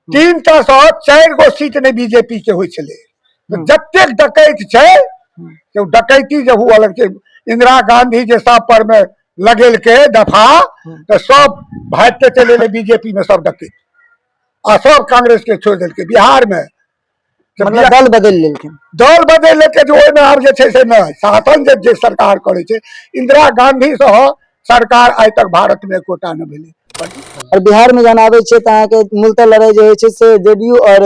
3टा सँ 4 गो सीट नहि बीजेपी के होइ छलै। तऽ जतेक डकैत छै से ओ डकैती जे हुअ लगै छै, इंदिरा गांधी जे सब पर मे लगेलकै दफा, तऽ सब भागिते चलि एलै बीजेपी मे, सब डकैत, आ सब कांग्रेस के छोड़ि देलकै बिहार मे। मतलब दल बदलि लेलखिन। दल बदलि लेलकै जे ओहिमे आब जे छै से नहि शासन जे जे सरकार करै छै, इंदिरा गांधी सँ सरकार आइ तक भारत मे एकोटा नहि भेलै। और बिहार में जहन आबै छै तऽ अहाँके मूलतः लड़ाई जे होइ छै से जेडीयू और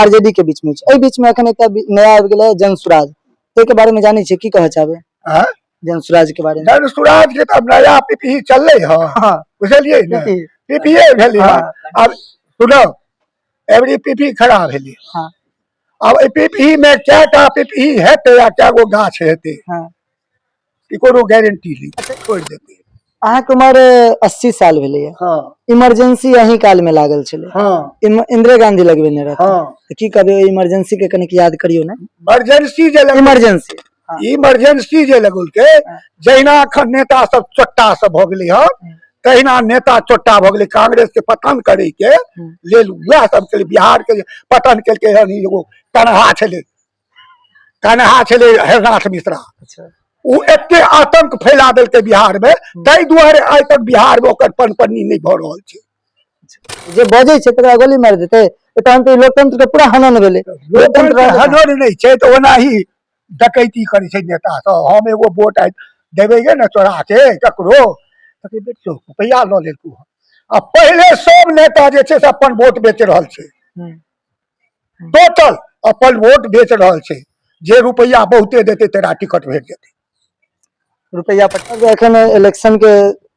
आरजेडी के बीच में छै। एहि बीच में एखन एकटा नया आबि गेलै जन सुराज, ताहिके बारे में जानै छियै? की कहऽ चाहबै आँय? जन सुराज के बारे में? जन सुराज के तऽ नया पीपी चललै हँ। बुझलियै ने? पीपी। पीपीए भेलै हँ। आब सुनौ, एवरी पीपी खड़ा भेलै। आब एहि पीपी में कएटा पीपी हेतै आ कए गो गाछ हेतै, ई कोनो गारंटी नहि, छोड़ि देतै। अहाँके उमर 80 साल भेलैए। इमरजेंसी अही काल में लागल छलै। इंदिरा गांधी लगबेने रहथिन। तऽ की कहबै ओहि इमरजेंसी के, कनिक याद करियौ ने। इमरजेंसी जे इमरजेंसी। इमरजेंसी जे लगौलकै, जहिना एखन नेता सब चोट्टा सब भऽ गेलै हन, तहिना नेता चोट्टा भऽ गेलै। कांग्रेस के पतन करे के लेल वएह सब केलकै। बिहार के जे पतन केलकै हन, ई एगो कन्हा छलै, कन्हा छलै हरनाथ मिश्रा। ओ एते आतंक फैला देलकै बिहार मे, ताहि दुआरे आइ तक बिहार मे ओकर पनपन्नी नहि भऽ रहल छै। जे बजै छै तकरा गोली मारि देतै, तऽ तहन तऽ ई लोकतंत्र के पूरा हनन भेलै। लोकतंत्र के हनन नहि छै तऽ ओनाही डकैती करै छै नेता सब। हम एगो वोट आइ देबै गे ने चोरा के ककरो, तऽ कहबै, बेचो रुपैआ लऽ लेलकू हन। आ पहिले सब नेता जे छै से अपन वोट बेच रहल छै, टोटल अपन वोट बेच रहल छै। जे रुपैआ बहुते देतै तेरा टिकट भेट जेतै। रुपैआ पर एखन इलेक्शन के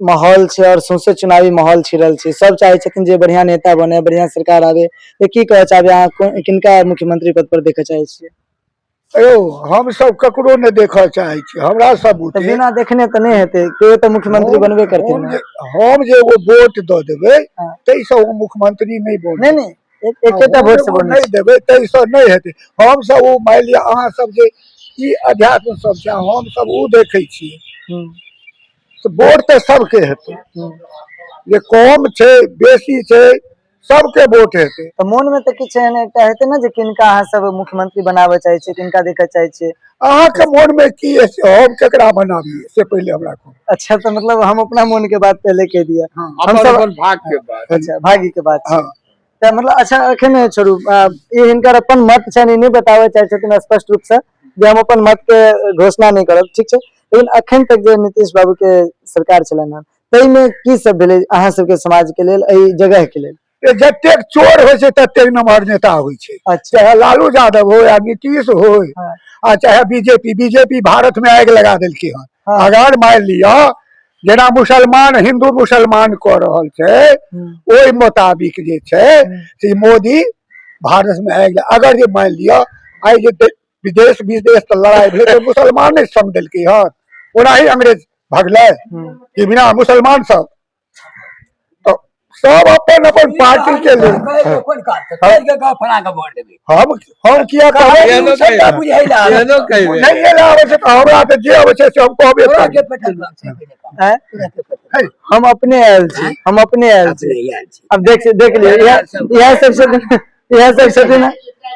माहौल छै और सौंसे चुनावी माहौल छिड़ल छै। सब चाहे छथिन जे बढ़िया नेता बने, बढ़िया सरकार आवे। तऽ की कहऽ चाहबै अहाँ, किनका मुख्यमंत्री पद पर देखऽ चाहै छियै? यौ, हम सब ककरो नहि देखऽ चाहै छी, हमरा सब तऽ बुते बिना देखने तऽ नहि हेतै, केओ तऽ मुख्यमंत्री बनबे करथिन हम ने। जे एगो वोट दऽ देबै ताहिसँ ओ मुख्यमंत्री नहि बनतै। नहि नहि, एकेटा वोट से बनै नहि देबै ताहिसँ नहि हेतै। हम सब ओ मानि लिअ अहाँ सब जे ई अध्यात्म सब छै, हम सब ओ देखै छियै। तऽ वोट तऽ सबके हेतै, जे कम छै बेसी छै सबके वोट हेतै। तऽ मोन मे तऽ किछु एहन एकटा हेतै ने जे किनका अहाँ सब मुख्यमंत्री बनाबऽ चाहै छियै, किनका देखऽ चाहै छियै? अहाँके मोन मे की अछि, हम केकरा बनाबियै से पहिले हमरा कहू। अच्छा, तऽ मतलब हम अपना मोन के बात पहिले कहि दिअ। हम अपन सब अपन भाग के बात। अच्छा, भाग्य के बात छै। हँ। तऽ मतलब अच्छा, एखन छोड़ू, ई हिनकर अपन मत छनि, ई नहि बताबऽ चाहै छथिन स्पष्ट रूप से जे हम अपन मत के घोषणा नहि करब, ठीक छै। लेकिन अखन तक जे नीतीश बाबू के सरकार छलनि हन, ताहिमे की सब भेलै अहाँ सबके समाज के लेल, एहि जगह के लेल? जे जतेक चोर होइ छै ततेक नमहर नेता होइ छै। चाहे लालू यादव हो या नीतीश हो आ चाहे बीजेपी। बीजेपी भारत में आगि लगा देलकै हन। अगर मानि लिअ जेना मुसलमान हिंदू मुसलमान कऽ रहल छै, ओहि मोताबिक जे छै से मोदी भारत में आगि लगा, अगर जे मानि लिअ आइ जे विदेश विदेश तऽ लड़ाइ भेलै तऽ मुसलमाने संग देलकै हन, ओनाही अंग्रेज भगलै कि बिना मुसलमान सब? तऽ सब अपन अपन पार्टी के लेल। हम किया कहबै? एहनो कहिबै, एहनो कहिबै। नहि एला आबै छै तऽ हमरा तऽ जे अबै छै से हम कहबे करबै। आँय? हम अपने आयल छी, हम अपने आयल छी। अब देख देख लियौ, इएह इएह सब छथिन, इएह सब छथिन।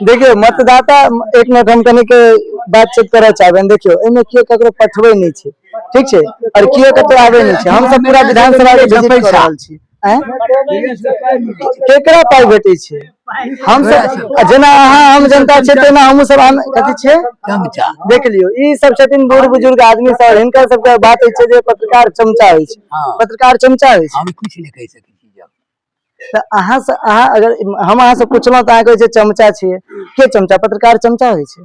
देखियौ मतदाता, एक मिनट, हम कनिक बातचीत करऽ चाहबनि। देखियौ, एहिमे केओ ककरो पठबै नहि छै, ठीक छै, आओर केओ कतौ आबै नहि छै। हम सब पूरा विधानसभा के विजिट कऽ रहल छी। आँय? केकरा पाइ भेटै छै? हम सब जेना अहाँ आम जनता छै तेना हमहूँ सब आम कथी छियै। चमचा। देख लियौ, ई सब छथिन बूढ़ बुजुर्ग आदमी सब, हिनकर सबके बात होइ छै जे पत्रकार चमचा होइ छै। पत्रकार चमचा होइ छै। हम किछु नहि कहि सकै छी जब तऽ अहाँ से अहाँ अगर हम अहाँ से पुछलहुँ तऽ अहाँ कहै छियै चमचा छियै। के चमचा? पत्रकार चमचा होइ छै?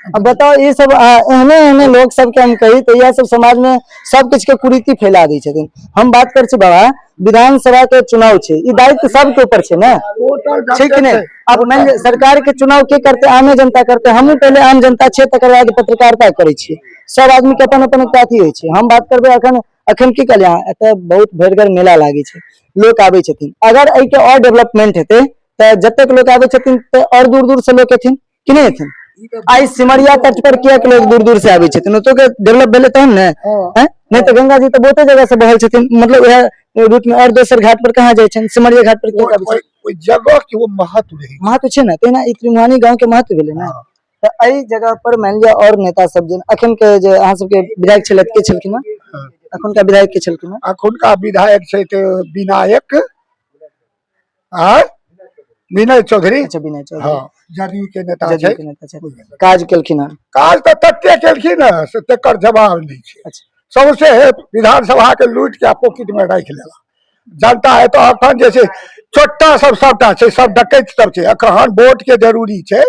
अब बताओ, ई सब एहने एहने लोक सबके हम कही तऽ इएह सब समाज में सब किछु के कुरीति फैला दै छथिन। हम बात करै छी बाबा, विधानसभा के चुनाव छै, ई दायित्व सबके ऊपर छै ने, छै कि नहि? अब मानि लिअ सरकार के चुनाव के करतै? आमे जनता करतै। हमहूँ पहिले आम जनता छियै, तकर बाद पत्रकारिता करै छियै। सब आदमी के अपन अपन एकटा अथी होइ छै। हम बात करबै अखन, अखन की कहलियै अहाँ, एतऽ बहुत भरिगर मेला लागै छै, लोक आबै छथिन। अगर एहिके आओर डेवलपमेंट हेतै तऽ जतेक लोक आबै छथिन तऽ आओर दूर दूर से लोक एथिन कि नहि एथिन? आइ सिमरिया तट पर किएक लोक दूर दूर से आबै छथिन? ओतौ के डेवलप भेलै तहन ने? आँय? नहि तऽ गंगा जी तऽ बहुते जगह से बहल छथिन, मतलब उएह रूट में, आओर दोसर घाट पर कहाँ जाइ छनि? सिमरिया घाट पर किएक आबै छथिन? ओहि जगह के ओ महत्व रहै छै। महत्व छै ने, तहिना ई त्रिमुहानी गांव के महत्व भेलै ने। हँ। तऽ एहि जगह पर मानि लिअ और नेता सब जे अखन के जे अहाँ सबके विधायक छलथि, के छलखिन हँ? हँ। अखुनका विधायक के छलखिन हँ? अखुनका विधायक छै तऽ विनायक आ विनय चौधरी। अच्छा, विनय चौधरी। हँ, जदयू के नेता जदयू छै। के नेता छथि, काज केलखिन हँ? काज तऽ तते केलखिन हँ से तकर जवाब नहि छै। अच्छा। सौंसे विधानसभा के लूटि के पॉकेट में राखि लेला। जनता है तऽ अखन जे छै छोटा सब सबटा छै, सब डकैत सब छै। अखन वोट के जरूरी छै,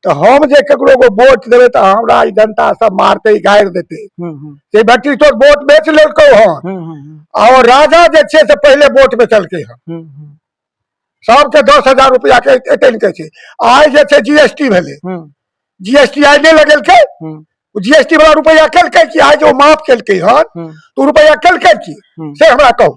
तऽ हम जे ककरो को वोट देबै तऽ हमरा ई जनता सब मारतै, गारि देतै। हम्म हम्म से बेटी तोर वोट बेच लेलकौ हन। हम्म हम्म और राजा जे छै से पहिले वोट बेचलकै हन। हम्म हम्म सबके 10,000 रुपया के एते ने छै। आइ जे छै जीएसटी भेलै। जीएसटी आइ नहि लगेलकै। जीएसटी वाला रुपया केलकै की? आइ जे ओ माफ केलकै हन तऽ ओ रुपया केलकै की? से हमरा कहू।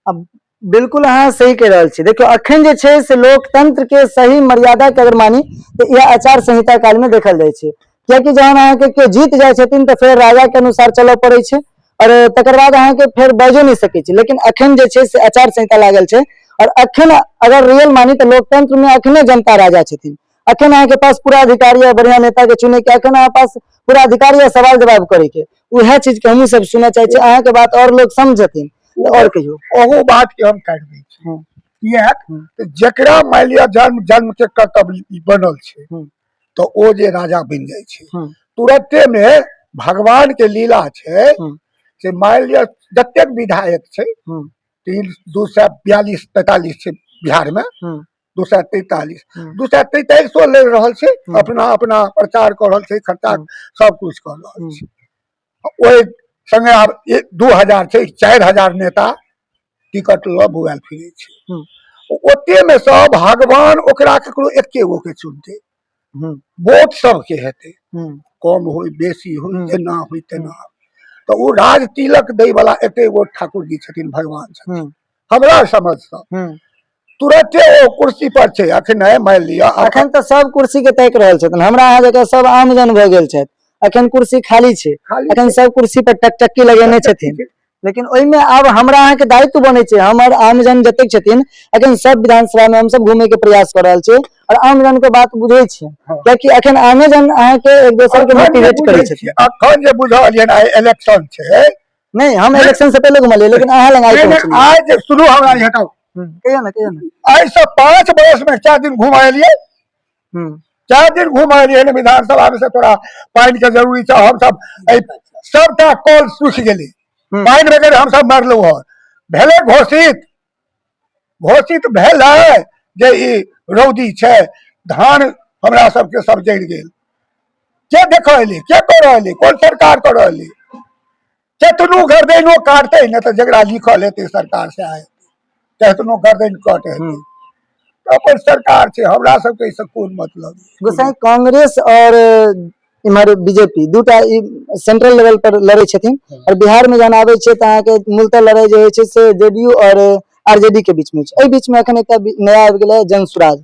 अब बिल्कुल अहाँ सही कहि रहल छी। देखियौ, अखन जे छै से लोकतंत्र के सही मर्यादा के अगर मानी तऽ इएह आचार संहिता काल में देखल जाइ छै, कियाकि जहन अहाँके केओ जीत जाइ छथिन तऽ फेर राजा के अनुसार चलऽ पड़ै छै और तकर बाद अहाँके फेर बाजो नहि सकै छै। लेकिन अखन जे छै से आचार संहिता लागल छै और अखन अगर रियल मानी तऽ लोकतंत्र में अखने जनता राजा छथिन। अखन अहाँके पास पूरा अधिकार यऽ बढ़िया नेता के चुने के, अखन अहाँ पास पूरा अधिकार यऽ सवाल जवाब करे के। उएह चीज के हमहूँ सब सुनऽ चाहै छी, अहाँके बात और लोग समझथिन। और कहियौ। ओहो बात के हम काटि दै छी। किएक तऽ जकरा मानि लिअ जन्म जन्म के कर्तव्य ई बनल छै तऽ ओ जे राजा बनि जाइ छै तुरते मे भगवान के लीला छै से मानि लिअ जतेक विधायक छै 3 242 43 छै बिहार मे, 243, 243 लड़ि रहल छै, अपना अपना प्रचार कऽ रहल छै, खर्चा सब कुछ कऽ रहल छै। ओहि संगे आब 2000 छै, 4000 नेता टिकट लऽ बौआयल फिरै छै। ओते मे सब भगवान ओकरा ककरो एके गो के चुनतै। वोट सबके हेतै, कम होय बेसी होय, जेना होय तेना। तऽ ओ राज तिलक दै वाला एके गो ठाकुर जी छथिन, भगवान छथिन। हमरा समझ सँ तुरते ओ कुर्सी पर छै अखन, मानि लिअ अखन तऽ सब कुर्सी के ताकि रहल छथिन। हमरा अहाँ जकाँ सब आमजन भऽ गेल छथि, अखन कुर्सी खाली छै। खाली। अखन सब कुर्सी पर टकटक्की लगेने छथिन, लेकिन ओहिमे आब हमरा अहाँके दायित्व बनै छै। हमर आमजन जतेक छथिन, अखन सब विधानसभा मे हमसब घूमे के प्रयास कऽ रहल छी और आमजन के बात बुझै छियै, कियाकि अखन आमेजन अहाँके एक दोसर के अखन जे मोटिवेट करै बुझै छथिन। छियै, अखन जे बुझल आइ इलेक्शन छै। नहि, हम इलेक्शन से पहिले घुमलियै, लेकिन अहाँ लग आइ नहि, नहि, पहुँचलियै। आइ जे सुनू, हमरा ई हटाउ। कहियौ ने, कहियौ ने। आइ से 5 बरस में 4 दिन घुमा एलियै। 4 दिन घुमा एलियै ने विधानसभा में से तोरा पानि के जरूरी छै। हम सब एहि सबटा कल सूखि गेलै, पानि बगैर हम सब मरलहुँ हन। भेलै घोषित, घोषित भेलै जे ई रौदी छै, धान हमरा सबके सब जरि गेल। के देखऽ एलै? के करऽ एलै? कोन सरकार करऽ एलै? केतनो गर्दनो काटतै ने तऽ जकरा लिखल हेतै सरकार से आय, केतनो गर्दन कट हेतै। तऽ अपन सरकार छै, हमरा सबके एहिसँ कोन मतलब? गोसाई, कांग्रेस और इम्हर बीजेपी दूटा ई सेंट्रल लेवल पर लड़ै छथिन और बिहार में जहन आबै छै तऽ अहाँके मूलतः लड़ाई जे होइ छै से जेडीयू और आरजेडी के बीच में होइ छै। एहि बीच में एखन एकटा नया आबि गेलै जन सुराज,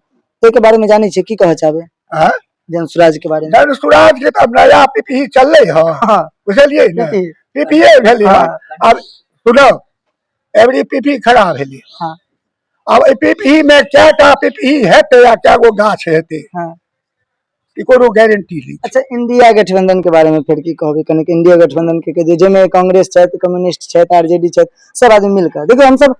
ताहिके बारे में जानै छियै? की कहऽ चाहबै? आँय? जन सुराज के बारे में? जन सुराज के तऽ अब नया पीपी चललै हँ। बुझलियै ने? पीपी। पीपीए भेलै हँ। आब सुनौ, एवरी पीपी खड़ा भेलै। आब एहि पीपी में कएटा पीपी हेतै आ कए गो गाछ हेतै, ई कोनो गारंटी नहि छै। अच्छा, इंडिया गठबंधन के बारे में फेर की कहबै? कनिक इंडिया गठबंधन के कहि दियौ, जाहिमे कांग्रेस छथि, कम्युनिस्ट छथि, आरजेडी छथि, सब आदमी मिलकर। देखियौ, हमसब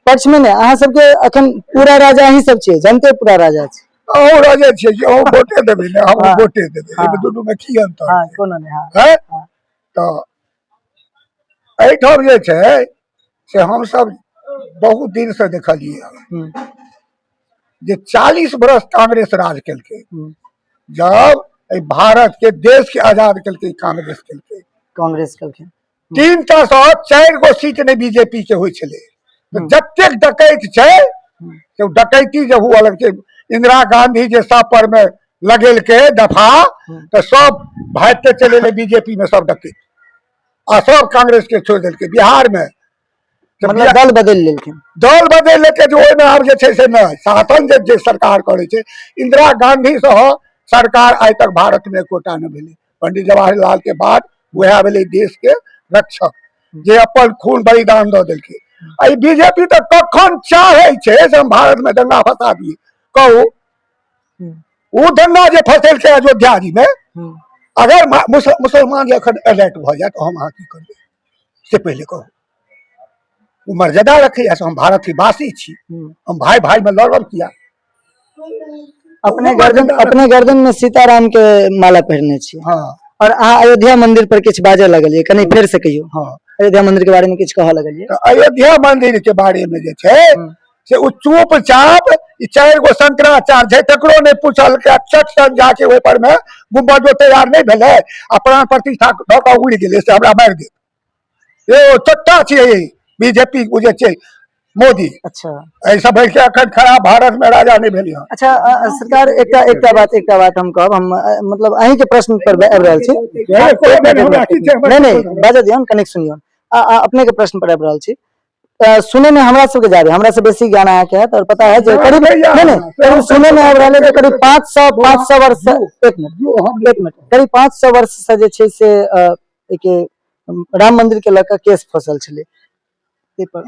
पक्ष में नहि, अहाँ सबके अखन पूरा राजा अहीं सब छियै, जनते पूरा राजा छै। अहूँ राजे छियै कि? अहूँ वोटे देबै ने, हमहूँ वोटे देबै। एहिमे दुनू में की अंतर? हाँ, कोनो नहि, हाँ। हैं? हाँ। तऽ एहिठाम जे छै से हमसब बहुत दिन से देखलियै हन जे 40 बरस कांग्रेस राज केलकै। जब एहि भारत के देश के आजाद केलकै, कांग्रेस केलकै। कांग्रेस केलखिन। 3टा सँ 4 गो सीट नहि बीजेपी के होइ छलै। तऽ जतेक डकैत छै से ओ डकैती जे हुअ लगै छै, इंदिरा गांधी जे सब पर मे लगेलकै दफा, तऽ सब भागिते चलि एलै बीजेपी मे सब डकैत आ सब कांग्रेस के छोड़ि देलकै बिहार मे। तऽ मतलब दल बदलि लेलखिन। दल बदलि लेलकै जे ओहिमे आब जे छै से नहि शासन जे जे सरकार करै छै, इंदिरा गांधी सँ सरकार आइ तक भारत मे एकोटा नहि भेलै। पंडित जवाहरलाल के बाद वएह भेलै देश के रक्षक, जे अपन खून बलिदान दऽ देलकै। आ ई बीजेपी तऽ कखन चाहै छै से हम भारत मे दंगा फंसा दिए कहू। ओ दंगा जे फसेलकै अयोध्या जी मे, अगर मुसलमान जे एखन अलर्ट भऽ जाय तऽ हम अहाँ की करबै से पहिले कहू। ओ मर्यादा रखैया से हम भारत के वासी छी, हम भाई भाई में लड़ब किया? अपने गर्दन में सीताराम के माला पहिरने छी। और अहाँ अयोध्या मंदिर पर किछु बाजऽ लगलियै, कनि फेर से कहियौ। अयोध्या मंदिर के बारे में किछु कहऽ लगलियै। तऽ अयोध्या मंदिर के बारे में जे छै से ओ चुपचाप ई 4 गो शंकराचार्य छै तकरो नहि पूछलकै, चट सन जाके ओहि पर में गुम्बजो तैयार नहि भेलै आ प्राण प्रतिष्ठा दऽ कऽ उड़ि गेलै से हमरा मारि देत। ए ओ चट्टा छियै बीजेपी बुझै छै मोदी। एहि सब के अखन खराब भारत में राजा नहीं भेलै हन। अच्छा, सरकार, एकटा एकटा बात एकटा बात हम कहब, हम मतलब अहीं के प्रश्न पर आबि रहल छी। कोई नहीं, हमरा की छै, हमरा नहीं, की नहीं, छै? बाजऽ दियौन, कनेक सुनियौन। अपने के प्रश्न पर आबि रहल छी। सुने में हमरा सबके जादे, हमरा से बेसी ज्ञान अहाँके है और पता है जे हाँ, करीब भैया, नहीं, नहीं, हाँ, करीब सुने में आबि रहल है जे करीब 500 वर्ष से, एक मिनट, जो हम एक मिनट, करीब 500 वर्ष से जे छै से एक राम मंदिर के लऽ कऽ केस फसल छलै ताहि पर।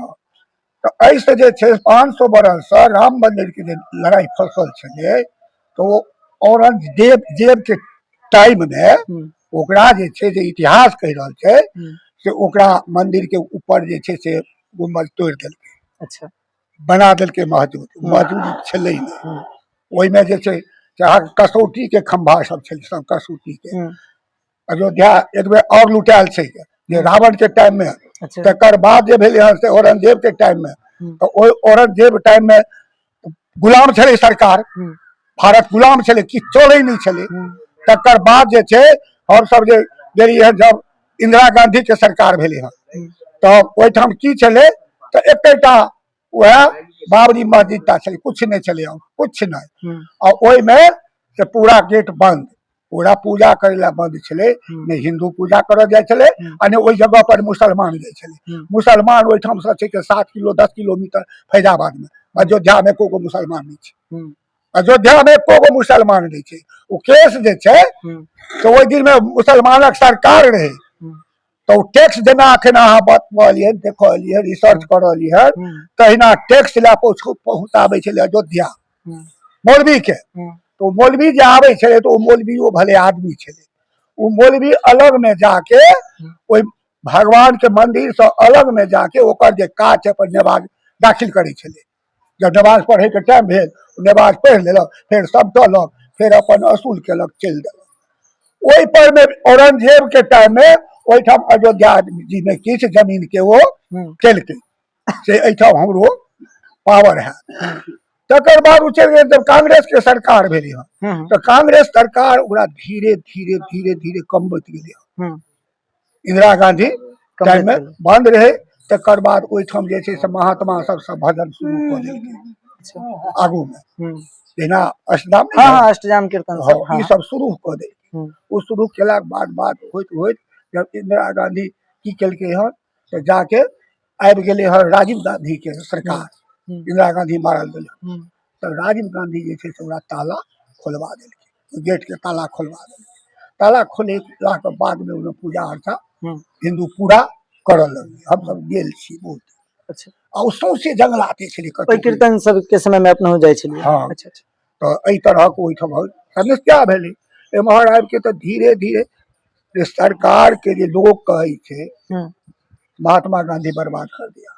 तऽ एहिसँ जे छै 500 बरससँ राम मंदिर के जे लड़ाइ फसल छलै तऽ ओ औरंगजेब जेब के टाइम मे ओकरा जे छै जे इतिहास कहि रहल छै से ओकरा मंदिर के ऊपर जे छै से गुम्बज तोड़ि देलकै। बना देलकै मस्जिद, मस्जिद छलै नहि। ओहिमे जे छै से अहाँके कसौटी के खम्भा सब छलै, सब कसौटी के। अयोध्या एक बेर और लुटायल छै जे रावण के टाइम में। तकर बाद जे भेलै हन से औरंगजेब के टाइम में। तऽ ओहि औरंगजेब टाइम में गुलाम छलै सरकार, भारत गुलाम छलै, किछु चलै नहि छलै। तकर बाद जे छै हमसब जे गेलियै हन जब इंदिरा गांधी के सरकार भेलै हन तऽ ओहिठाम की छलै तऽ एकेटा वएह बाबरी मस्जिद टा छलै, किछु नहि छलै हन, किछु नहि। आ ओहिमे से पूरा गेट बंद, पूरा पूजा करै लए बंद छलै। नहि हिन्दू पूजा करऽ जाइ छलै आ नहि ओहि जगह पर मुसलमान जाइ छलै। मुसलमान ओहिठाम से छै के 7 किलो 10 किलोमीटर फैजाबाद में, अयोध्या में एको गो मुसलमान नहि छै। अयोध्या में एको गो मुसलमान नहि छै। ओ केस जे छै तऽ ओहि दिन में मुसलमानक सरकार रहै तऽ ओ टैक्स जेना अखन अहाँ बतबलियै, देखलियै, रिसर्च करलियै, तहिना टैक्स लए पहुँचाबै छलै अयोध्या मौलवी के। तो मौलवी जे आबै छलै तऽ ओ मौलवी ओ भले आदमी छलै, ओ मौलवी अलग में जाके ओहि भगवान के मंदिर से अलग में जाके ओकर जे काज छै अपन नमाज दाखिल करै छलै। जब नमाज पढ़े के टाइम भेल, नमाज पढ़ि लेलक, फेर समटलक, फेर अपन असूल केलक, चलि देलक। ओहि पर में औरंगजेब के टाइम में ओहिठाम अयोध्या जी में किछु जमीन के ओ केलकै से एहिठाम हमरो पावर है। तकर बाद ओ चलि गेल। जब कांग्रेस के सरकार भेलै हन तऽ कांग्रेस सरकार ओकरा धीरे धीरे धीरे धीरे कमबैत गेलै हन। इंदिरा गांधी टाइम में गेलै। बंद रहै। तकर बाद ओहिठाम जे छै से महात्मा सब सब भजन शुरू कऽ देलकै आगू मे, जेना अष्टजाम नहि हाँ, अष्टजाम कीर्तन सब। हँ, ई सब शुरू कऽ देलकै। ओ शुरू केलाके बाद बाद होइत होइत जब इंदिरा गांधी की केलकै हन तऽ जाके आबि गेलै हन राजीव गांधी के सरकार। इंदिरा गांधी मारल गेलै तऽ राजीव गांधी जे छै से ओकरा ताला खोलवा देलकै, गेट के ताला खोलवा देलकै। ताला खोलेलाके बादमे ओहिमे पूजा अर्चा हिन्दू पूरा करऽ लगलै। हमसब गेल छी बहुत। आ ओ सौंसे जंगलाते छलै ओहि कतौ। कीर्तन सब के समय में अपनहु जाइ छलियै? हँ। अच्छा अच्छा तऽ एहि तरहक ओहिठाम समस्या भेलै। एम्हर आबिके तऽ धीरे धीरे जे सरकार के जे लोग कहै छै महात्मा गांधी बर्बाद कर दिया,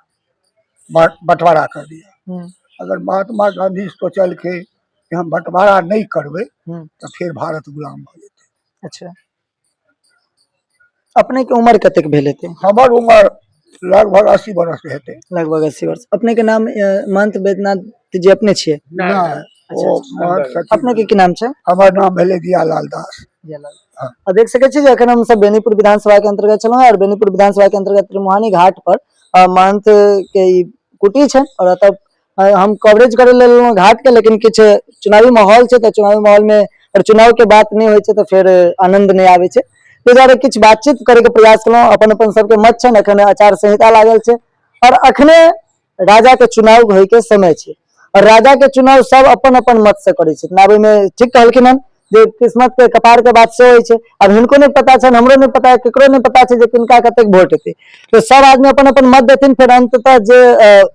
बंटवारा कर दिया। अगर महात्मा गांधी सोचलकै कि हम बंटवारा नहि करबै तऽ फेर भारत गुलाम भऽ जेतै। अच्छा, अपने के उम्र कतेक भेल हेतै? हमर उम्र लगभग 80 बरस हेतै। लगभग 80 वर्ष। अपने के नाम महंत बैद्यनाथ जी अपने छियै? नहि, ओ महंत सचिव। अपने के की नाम छै? हमर नाम भेलै दियालाल दास। हाँ। आ देख सकै छी जे एखन हम सब बेनीपुर विधानसभा के अंतर्गत छलहुँ और बेनीपुर विधानसभा के अंतर्गत त्रिमुहानी घाट पर महंत के ई कुटी छै और एतऽ हम कवरेज करे लेल एलहुँ घाट के, लेकिन किछु चुनावी माहौल छै तऽ चुनावी माहौल में और चुनाव के बात नहि होइ छै तऽ फेर आनंद नहि आबै छै, ताहि दुआरे किछु बातचीत करे के प्रयास केलहुँ। अपन अपन सबके मत छनि। एखन आचार संहिता लागल छै और अखने राजा के चुनाव होय के समय छै और राजा के चुनाव सब अपन अपन मत से करै छै। आब ओहिमे ठीक कहलखिन हन जे जे किस्मत के कपार के बात सेहो होइ छै। आब हिनको नहि पता छनि, हमरो नहि पता, केकरो नहि पता छै जे किनका कतेक वोट हेतै। तऽ सब आदमी अपन अपन मत देथिन, फेर अंततः जे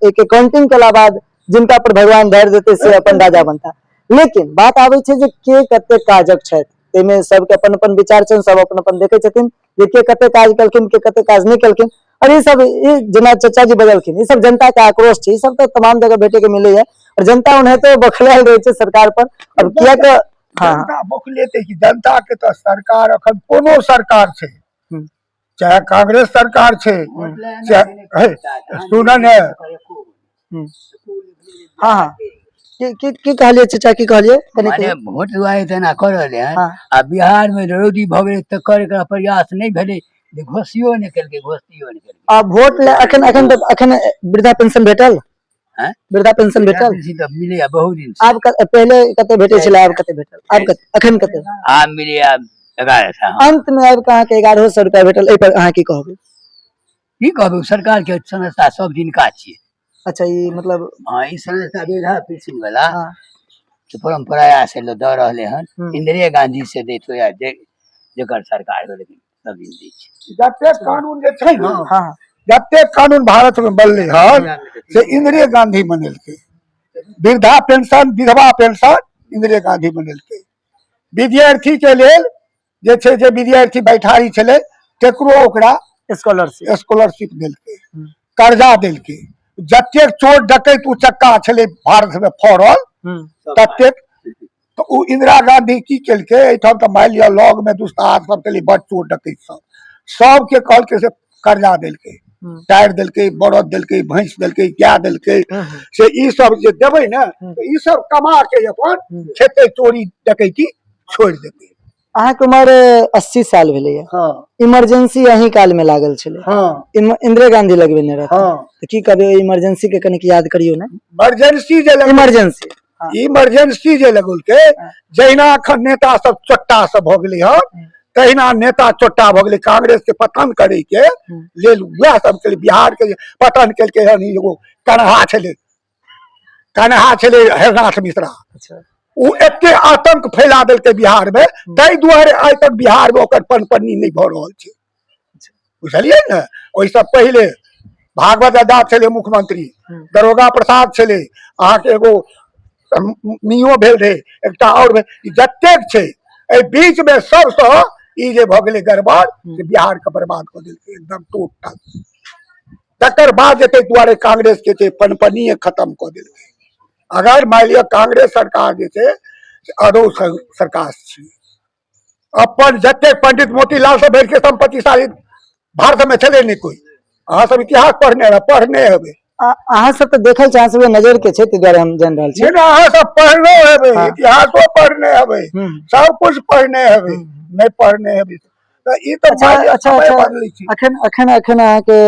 एक अकाउंटिंग केला बाद जिनका पर भगवान धरि देतै से अपन राजा बनता। लेकिन बात आबै छै जे के कतेक काजक छथि, ताहिमे सबके अपन अपन विचार छनि, सब अपन अपन देखै छथिन जे के कते काज केलखिन, के कते काज नहि केलखिन। और ई सब ई जेना चाचा जी बजलखिन, ई सब जनता के आक्रोश छै, ई सब तऽ तमाम जगह भेटे के मिलैया और जनता ओनाहिते बौखलायल रहै छै सरकार पर। अब किया के हाँ जनता बौखलेतै कि जनता के तऽ सरकार अखन कोनो सरकार छै, चाहे कांग्रेस सरकार छै, चाहे सुन ने। हाँ हाँ की की की कहलियै चाचा, की कहलियै कनि? माने वोट दुआरे तेना कऽ रहलै हन। हाँ। आ बिहार मे रौदी भऽ गेलै तकर एकरा प्रयास नहि भेलै जे घोषियो नहि केलकै, घोषियो नहि केलकै। आ वोट ले अखन अखन तऽ अखन वृद्धा पेंशन भेटल? आँय? वृद्धा पेंशन भेटल? पेंशन तऽ मिलैया बहुत दिन से। आब पहिले कते भेटै छलै, आब कते भेटल, आब कते, अखन कते? आब मिलैया 1100। हाँ। अंत मे आबि कऽ अहाँके 1100 रुपया भेटल, एहि पर अहाँ की कहबै? की कहबै, सरकार के संस्था सब दिनका छियै। अच्छा, ई मतलब हाँ, ई संस्था वृद्धा पेंशन वाला हाँ। तो परंपरा से लोग दऽ रहले हन। इंदिरे गांधी से दैत हो या जेकर सरकार हो, लेकिन सब दिन दै छै। जतेक कानून जे छै ने, हाँ जतेक कानून भारत में बनलै हन से इंदिरे गांधी बनेलकै। वृद्धा पेंशन, विधवा पेंशन इंदिरे गांधी बनेलकै। विद्यार्थी के लेल जे छै, जे विद्यार्थी बैठारी छलै तकरो ओकरा स्कॉलरशिप स्कॉलरशिप देलकै, कर्जा देलकै। जतेक चोर डकैत उचक्का छलै भारत में फड़ल ततेक तऽ ओ इंदिरा गांधी की केलकै, एहिठाम तऽ मानि लिअ लग मे दुस्तार सब छलै, बड चोर डकैत सब, सबके कहलकै से कर्जा देलकै, टायर देलकै, बरद देलकै, भैंस देलकै, गाय देलकै, से ई सब जे देबै ने तऽ ई सब कमा के अपन खेतै, चोरी डकैती छोड़ि देतै। अहाँके उमर 80 साल भेलैया। हाँ। इमरजेंसी अही काल में लागल छलै? हाँ। इंदिरा गांधी लगबेने रहथिन। हाँ। तऽ की कहबै, इमरजेंसी के कनिक याद करियौ ने। इमरजेंसी जे इमरजेंसी इमरजेंसी जे लगौलकै, जहिना अखन नेता सब चोट्टा सब भऽ गेलै हन तहिना नेता चोट्टा भऽ गेलै। कांग्रेस के पतन करे के लेल वएह सब केलकै। बिहार के जे पतन केलकै हन, ई एगो कन्हा छलै, कन्हा छलै हरनाथ मिश्रा। ओ एते आतंक फैला देलकै बिहार में, ताहि दुआरे आइ तक बिहार में ओकर पनपन्नी नहि भऽ रहल छै, बुझलियै ने। ओहिसँ पहिले भागवत आजाद छलै मुख्यमंत्री, दरोगा प्रसाद छलै, अहाँके एगो मियो भेल रहै, एकटा आओर भेल। ई जतेक छै एहि बीच में सबसँ ई जे भऽ गेलै गड़बड़ से बिहार के बर्बाद कऽ देलकै एकदम टोटल। तकर बाद जे ताहि दुआरे कांग्रेस के छै पनपनिए खत्म कऽ देलकै। अगर मानि लिअ कांग्रेस सरकार जे छै से अदौ सरकार छी, अपन जतेक पंडित मोतीलाल से बैठ के संपत्तिशाली भारत में छलै नहि कोई। अहाँ सब इतिहास पढ़ने रह पढ़ने हेबै। अहाँ सब तऽ देखल छै, अहाँ सबके नजर के छै, ताहि दुआरे हम जानि रहल छी। नहि, अहाँ सब पढ़ने हेबै। इतिहासो पढ़ने हेबै, सब कुछ पढ़ने हेबै। नहि पढ़ने हेबै तऽ ई तऽ मानि लिअ समय बदलै छै। अखन अखन अखन अहाँके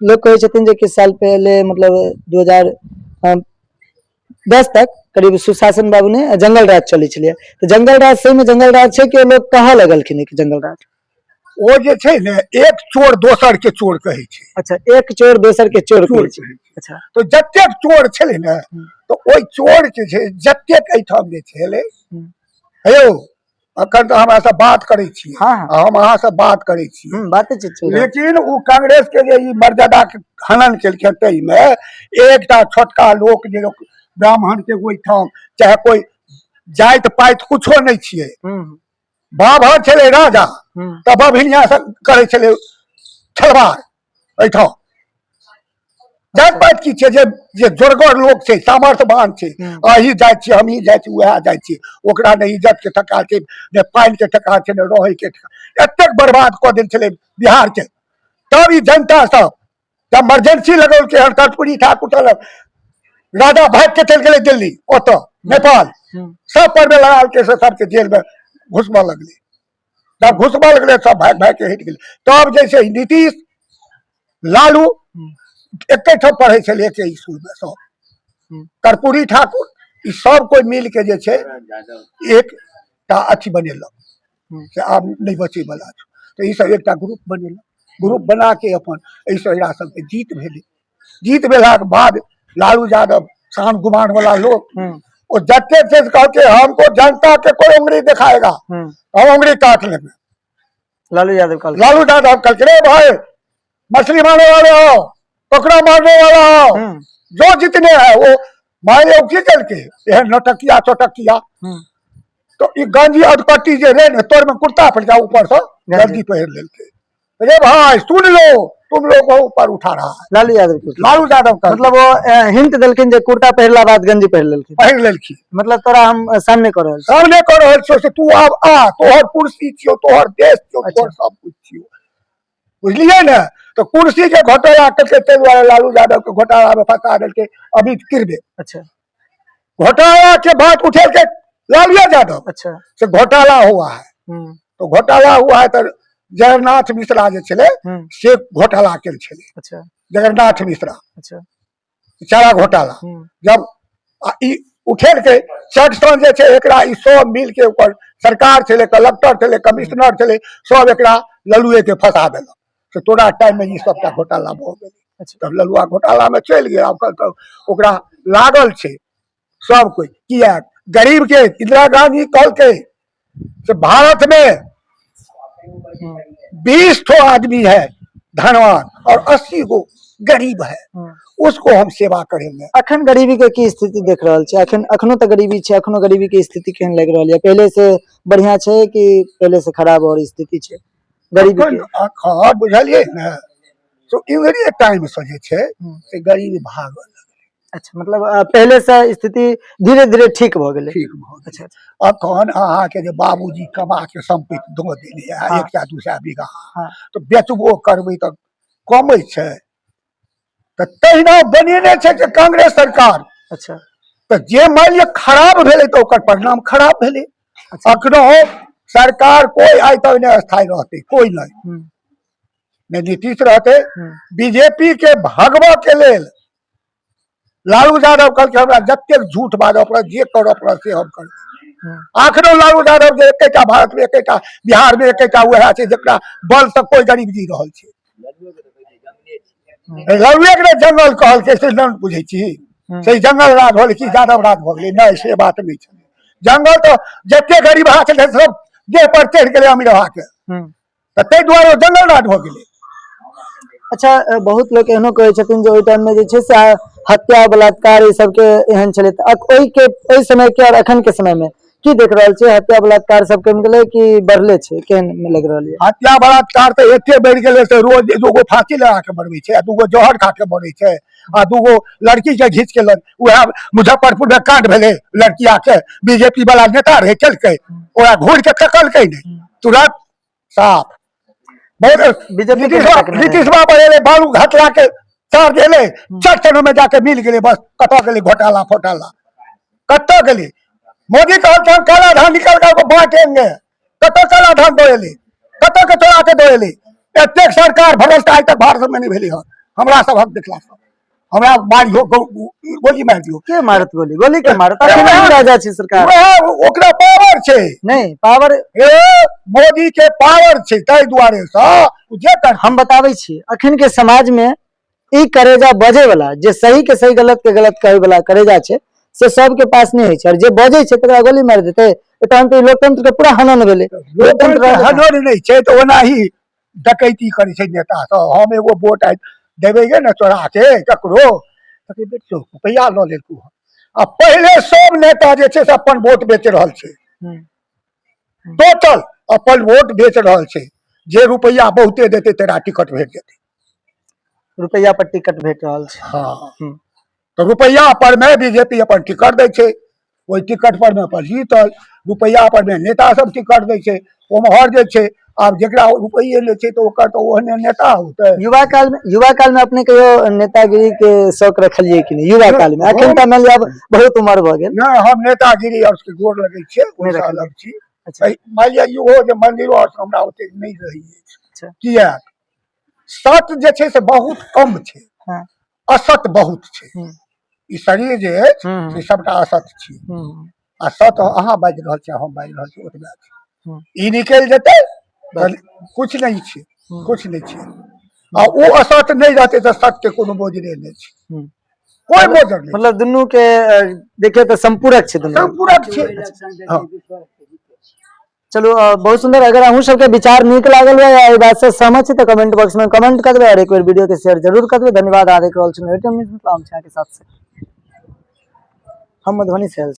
लोक कहै छथिन जे किछु साल पहिले, मतलब 2010 तक करीब सुशासन बाबू ने जंगल राज चलै छलै, तऽ जंगल राज सही में जंगल राज छै कि लोक कहऽ लगलखिन कि जंगल राज? ओ जे छै ने, एक चोर दोसर के चोर कहै छै। अच्छा, एक चोर दोसर के चोर चोर कहै छै। कहै छै। अच्छा। तऽ जतेक चोर छलै ने, तऽ ओहि चोर के छै जतेक एहिठाम जे छलै। हे यौ, अखन तऽ हमरा से बात करै छी। हाँ, हाँ। आ हम अहाँ से बात करै छी। बाते चीत चलि रहल। लेकिन ओ कांग्रेस के जे ई मर्यादा के हनन केलखिन ताहिमे एकटा छोटका लोक जे ब्राह्मण के ओहिठाम चाहे कोई जाति पाति कुछो नहि छियै। बाभन छलै राजा तऽ बभिनिया सब करै छलै छलबार। एहिठाम जाति पाति की छै? जे जे जोरगर लोक छै, सामर्थ्यवान छै, अही जाति छियै, हमही जाति छी, उएह जाति छियै, ओकरा नहि इज्जत के ठका छै, नहि पानि के ठका छै, नहि रहै के ठका। एतेक बर्बाद कऽ देल छलै बिहार के। तब ई जनता सब जब इमरजेंसी लगौलकै हन, कर्पूरी ठाकुर चलल राजा भागि के चलि गेलै दिल्ली, ओतऽ नेपाल सब पर में लगालकै से सबके जेल में घुसबऽ लगलै। जब घुसबऽ लगलै सब भागि भागि के हटि गेलै। तब जैसे नीतीश लालू एके ठाम पढ़ै छलै, एके स्कूलमे सब, कर्पूरी ठाकुर ई सब कोइ मिल के जे छै एकटा अथी बनेलक से आब नहि बचै वाला छै, तऽ ई सब एकटा ग्रुप बनेलक। ग्रुप बना के अपन एहिसँ एकरा सबके जीत भेलै। जीत भेलाके बाद लालू यादव शान गुमान वाला लोक ओ जते छै से कहलकै हमको जनता के कोई उंगली दिखाएगा हम उंगली काट लेंगे। लालू यादव कहलखिन। लालू यादव कहलकै, रे भाई मछली मारने वाले हो, ककड़ा मारने वाला हो, जो जितने है वो मारे। की केलकै एहन नटकिया चटकिया। तो ई गंजी अधपट्टी जे रहे ने, तोर में कुर्ता पर जाओ, ऊपर से गंजी। गंजी पहिर लेलकै। अरे भाई सुन लो, तुम लोग को ऊपर उठा रहा है। लालू यादव के लालू यादव का। मतलब ओ हिंट देलखिन जे कुर्ता पहिरला बाद गंजी पहिर लेलखिन। पहिर लेलखिन। मतलब तोरा हम सामने कऽ रहल छी। सामने कऽ रहल छियौ से तू आब आ, तोहर कुर्सी छियौ, तोहर देश छियौ, तोहर सब कुछ छियौ, बुझलियै ने? तऽ कुर्सी के घोटाला केलकै, ताहि दुआरे लालू यादव के घोटाला में फंसा देलकै अमित किरबे। घोटाला के बात उठेलकै लालू यादव। से घोटाला हुआ है। तो घोटाला हुआ है तऽ जगन्नाथ मिश्रा जे छलै से घोटाला केल छलै। जगन्नाथ मिश्रा। चारा घोटाला। जब आ ई उठेलकै चट सन जे छै एकरा ई सब मिल के ओकर सरकार छलै, कलेक्टर छलै, कमिश्नर छलै, सब एकरा ललुए के फंसा देलक से तोरा टाइम में ई सबटा घोटाला भऽ गेलै। तब ललुआ घोटाला में चलि गेल। आब तऽ ओकरा लागल छै सब कोइ। किया गरीब के इंदिरा गांधी कहलकै से भारत में 20 ठो आदमी है धनवान और 80 गो गरीब है, उसको हम सेवा करेंगे। अखन गरीबी के की स्थिति देख रहल छै? अखन अखनो तऽ गरीबी छै, अखनो गरीबी के स्थिति केहन लागि रहल यऽ? पहिले से बढ़िया छै कि पहिले से खराब और स्थिति छै गरीबी अखन के? अखन बुझलियै ने, तो इंगरे टाइम से जे छै से गरीब भागल। अच्छा, मतलब पहिले से स्थिति धीरे धीरे ठीक भऽ गेलै। ठीक भऽ गेलै। अच्छा। अखन अहाँके जे बाबूजी कमा के सम्पत्ति दऽ देने है 100-200 बीघा, तऽ बेचबो करबै तऽ कमै छै। तऽ तहिना बनेने छै जे कांग्रेस सरकार। तऽ जे मानि लिअ खराब भेलै तऽ ओकर परिणाम खराब भेलै। अखनो सरकार कोइ आइ तक नहि स्थायी रहतै, कोइ नहि। नहि नीतीश रहतै। बीजेपी के भगबऽ के लेल लालू यादव कहलकै हमरा जतेक झूठ बाजऽ पड़त, जे करऽ पड़त से हम करबै। आखरो लालू यादव जे एकेटा भारत में, एकेटा बिहार में, एकेटा वएह छै जकरा बल से कोई गरीब जी रहल छै। लालुए के जंगल कहलकै से नहि बुझै छी? से जंगल राज भऽ गेलै कि यादव राज भऽ गेलै? नहि, से बात नहि छलै। जंगल तऽ जते गरीब छलै सब देह पर चढ़ि गेलै अमीरहा के, तऽ ताहि दुआरे ओ जंगल राज भऽ गेलै। अच्छा, बहुत लोक एहनो कहै छथिन जे ओहि टाइम में जे छै से हत्या बलात्कार ई सबके एहन छलै, तऽ ओहि के ओहि समय के और अखन के समय में की देख रहल छै? हत्या बलात्कार सब कमि गेलै कि बढ़ले छै? केहन में लागि रहल यऽ? हत्या बलात्कार तऽ एते बढ़ि गेलै से रोज दूगो फांसी लगा के मरबै छै आ दूगो जहर खा के मरै छै आ दूगो लड़की के घींच के लग उएह मुजफ्फरपुर में कांड भेलै, लड़किया के बीजेपी वाला नेता रहै, केलकै, ओकरा घूर के तकलकै नहि, तुरंत साफ बहुत। बीजेपी के नीतीश नेता के नीतीश बाबा एलै, बालू घटला के चार्ज एलै, चट चनो में जाके मिल गेलै, बस। कतऽ गेलै घोटाला फोटाला? कतऽ गेलै? मोदी कहलकै हम काला धान निकाल कर बांटेंगे, कतऽ काला धान दऽ एलै? कतऽ के चोरा के दऽ एलै? एतेक सरकार भ्रष्ट आइ तक भारत में नहि भेलै हन हमरा सबहक देखला सँ। हमरा मारियो, गोली मारि दियौ। के मारत गोली? गोली के मारत? अखन अहीं राजा छी सरकार। वएह ओकरा पावर छै। नहि पावर। ए मोदी के पावर छै, ताहि दुआरे सँ ओ जे कर। हम बताबै छी, अखन के समाज में ई करेजा बजे वाला, जे सही के सही गलत के गलत कहे वाला करेजा छै, से सबके पास नहि होइ छै। और जे बजै छै तकरा गोली मारि देतै, तहन तऽ ई लोकतंत्र के पूरा हनन भेलै। लोकतंत्र के हनन नहि छै तऽ ओनाही डकैती करै छै नेता सब। हम एगो वोट आइ देबै गे ने चोरा के ककरो तऽ कहबै, बेचो रुपैआ लऽ लेलकू हन। आ पहिले सब नेता जे छै से अपन वोट बेच रहल छै। टोटल अपन वोट बेच रहल छै। जे रुपैआ बहुते देतै तेरा टिकट भेट जेतै। रुपैआ पर टिकट भेट रहल छै। हँ। तऽ रुपैआ पर मे बीजेपी अपन टिकट दै छै, ओहि टिकट पर मे अपन जीतल। रुपैआ पर मे नेता सब टिकट दै छै। ओम्हर जे छै आब जेकरा रुपैए लै छै तऽ ओकर तऽ ओहने नेता होतै। युवा काल में अपने कहियो नेतागिरी के शौक रखलियै कि नहि युवा काल में? अखन तऽ मानि लिअ आब बहुत उम्र भऽ गेल। नहि, हम नेतागिरी और के गोर लगै छियै, ओहिसँ रखलियै। अलग छी। अच्छा। मानि लिअ इहो जे मंदिरो आर हमरा ओतेक नहि रहै अछि। किया सत जे छै से बहुत कम छै, असत बहुत छै। ई शरीर जे अछि से सबटा असत छी आ सत अहाँ बाजि रहल छी, हम बाजि रहल छी, ओतबे छै। ई निकलि जेतै तऽ किछु नहि छै, किछु नहि छै। आ ओ असत नहि रहतै तऽ सत्य के कोनो बोझले नहि छै। कोइ मोजर नहि। मतलब दुनू के देखियौ तऽ संपूरक छै दुनू। संपूरक छै। हँ। चलू, बहुत सुंदर। अगर अहूँ सबके विचार नीक लागल हुए या एहि बात से सहमत छी तऽ कमेंट बॉक्स में कमेंट कर देबै और एक बेर वीडियो के शेयर जरूर कर देबै। धन्यवाद। आ देख रहल छी एटीएम न्यूज मिथिला, हम छी अहाँके साथ से हम मधुबनी से।